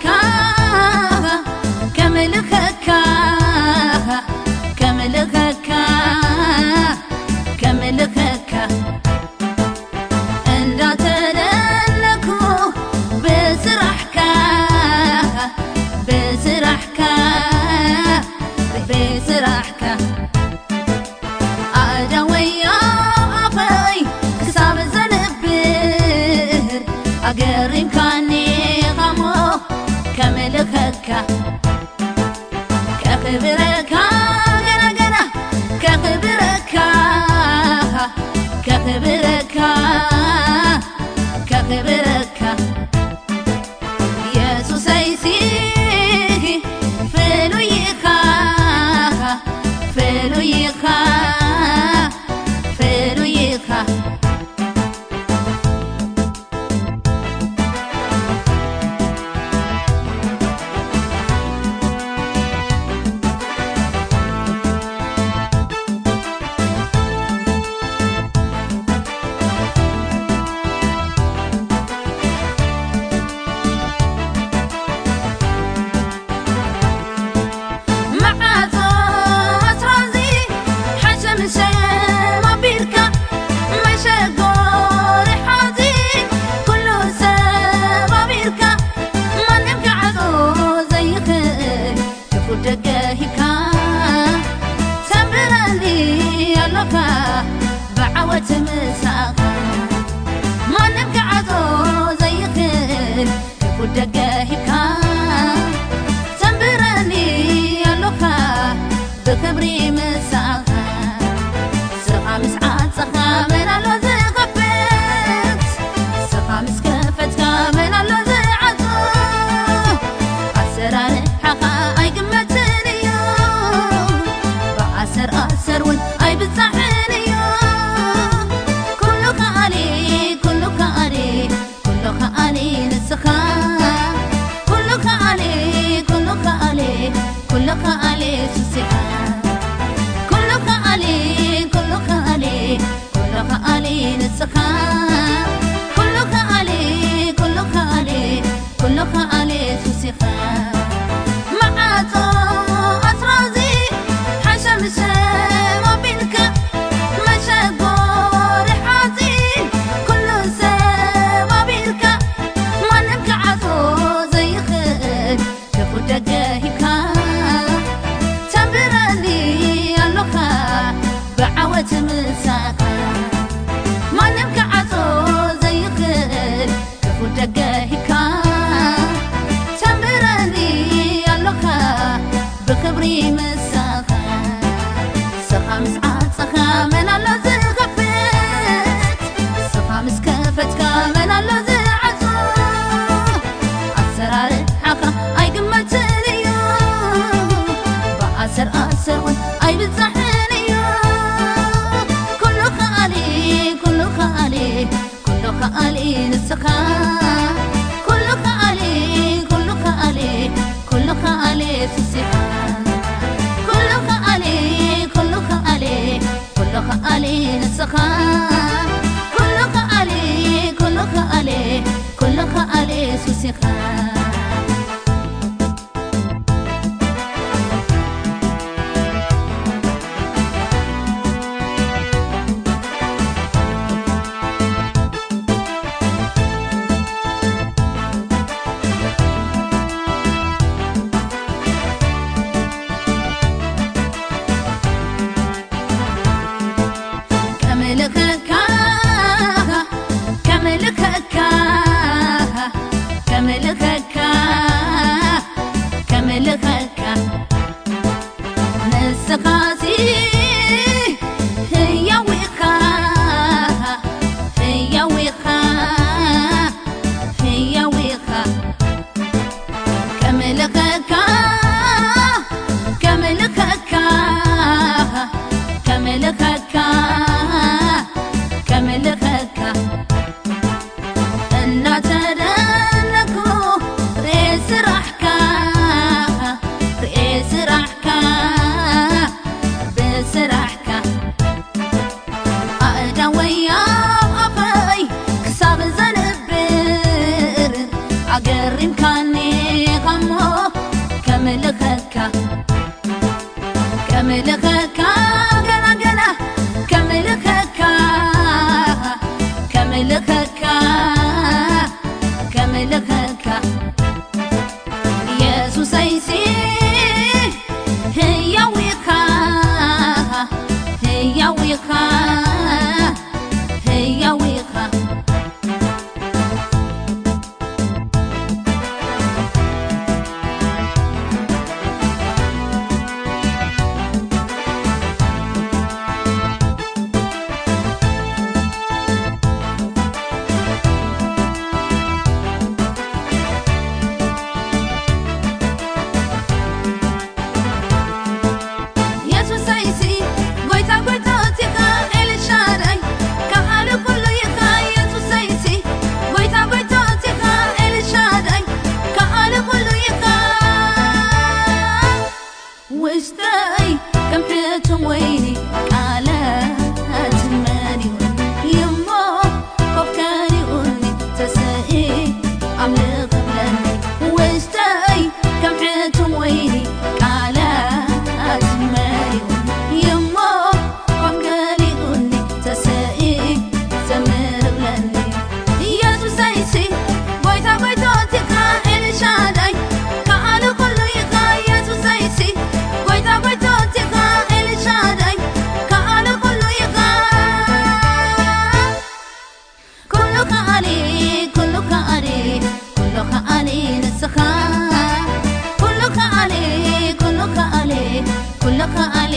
ከምልኸካ፣ ከምልኸካ፣ ከምልኸካ፣ ከምልኸካ እንዳተደነኩ ብስራሕካ፣ ብስራሕካ፣ ብስራሕካ ኣእዳወዮ ኣፈይ ክሳብ ዘንብር ኣገሪምካኒ ኻሞ ከምልኸካ ከኽብረካ ገና ገና ከኽብረካ ከኽብረካ ከኽብረካ የሱሰይሲ ፍሉይ ኢኻ ፍሉይ ኢኻ ፍሉይ ኢኻ መዓጾ ኣስራዚ ሓሸምሸም ኣቢልካ መሸጎሪ ሓዚ ኩሉ ሰብ ኣቢልካ ማንም ክዓጾ ዘይኽእል ክፉት ደገ ሂብካ ሰንብረኒ ኣሎኻ ብዓወት ምሳኻ ማንም ክዓጾ ዘይኽእል ክፉት ደገ ሂብካ ሰንብረኒ ኣሎኻ ብኽብሪ ምሳኻ ስኻ ምስ ዓጸኻ መን ኣሎ ዝኸፍት ስኻ ምስ ከፈትካ መን ኣሎ ዝዓጾ ኣሰራርሓኻ ኣይግመትን እዩ ብኣሰር ኣሰር እውን ኣይብጻሕን እዩ ኩሉ ከኣሊ ኩሉ ከኣሊ ኩሉ ከኣሊ ንስኻ ኩሉ ከኣሊ ኩሉ ከኣሊ ኩሉ ከኣሊ ሱሲኻ ኩሉ ከኣሊ ኩሉ ከኣሊ ኩሉ ከኣሊ ንስኻ ኩሉ ከኣሊ ኩሉ ከኣሊ ኩሉ ከኣሊ ሱሲኻ መዓጾ ኣስራዚ ሓሸምሸም ኣቢልካ መሸጎሪ ሓፂ ኩሉ ሰብ ኣቢልካ ማንም ክዓጾ ዘይኽእል ክፉት ደገ ሂብካ ተንብረኒ ኣሎኻ ብዓወት ምሳኻ ማንም ክዓጾ ዘይኽእል ክፉት ደገ ሂብካ ተንብረኒ ኣሎኻ ብኽብሪ ምሳኻ ስኻ ምስ ዓጸኻ መን ኣሎ ዝኸፍት ስኻ ምስ ከፈትካ መን ኣሎ ዝዓጾ ኣሰራርሓኻ ኣይግመትን እዩ ብኣሰር ኣሰር እውን ኣይብጻሕን እዩ ኩሉ ከኣሊ ኩሉ ከኣሊ ኩሉ ከኣሊ ንስኻ ኩሉ ከኣሊ ኩሉ ከኣሊ ኩሉ ከኣሊ ሱሲኻ ኩሉ ከኣሊ ኩሉ ከኣሊ ኩሉ ከኣሊ ንስኻ ኩሉ ከኣሊ ኩሉ ከኣሊ ኩሉ ከኣሊ ሱሲኻ ከምልኸካ ከምልኸካ ከምልኸካ ከምልኸካ ንስኻሲ ህያው ኢኻ ህያው ኢኻ ህያው ኢኻ ከምልኸካ ከምልኸካ ከምልኸካ ከምልኸካ እናተደነኩ ርኤ ስራሕካ ርኤ ስራሕካ ብስራሕካ ኣእዳወይ ኣብ ኣፈይ ክሳብ ዘንብር ኣገሪምካኒ ኢየሱሰይሲ ህያው ኢኻ፣ ህያው ኢኻ፣ ህያው ኢኻ። የሱሰይሲ ጎይታ ጎይቶት ኢኻ ኤልሻዳይ፣ ከኣሊ ኩሉ ኢኻ የሱሰይሲ ጎይታ ጎይቶት ኢኻ ኤልሻዳይ፣ ከኣሊ ኩሉ ኢኻ። ውሽጠይ ከም ሕቱም ወይኒ ቃላት መሊኡኒ እሞ ኮፍ ከሊኡኒ ተሰኢ ኣምልኽ ክብለኒ። ውሽጠይ ከም ሕቱም ወይኒ ቃላት መሊኡኒ እሞ ኮፍ ከሊኡኒ ተሰኢ ዘምር ክብለኒ። ኢየሱሰይሲ ጎይታ ጎይቶት ኢኻ ኤልሻዳይ፣ ከኣሊ ኩሉ ኢኻ የሱሰይሲ ጎይታ ጎይቶት ኢኻ ኤልሻዳይ፣ ከኣሊ ኩሉ ኢኻ። ኩሉ ከኣሊ፣ ኩሉ ከኣሊ፣ ኩሉ ከኣሊ ንስኻ። ኩሉ ከኣሊ፣ ኩሉ ከኣሊ፣ ኩሉ ከኣሊ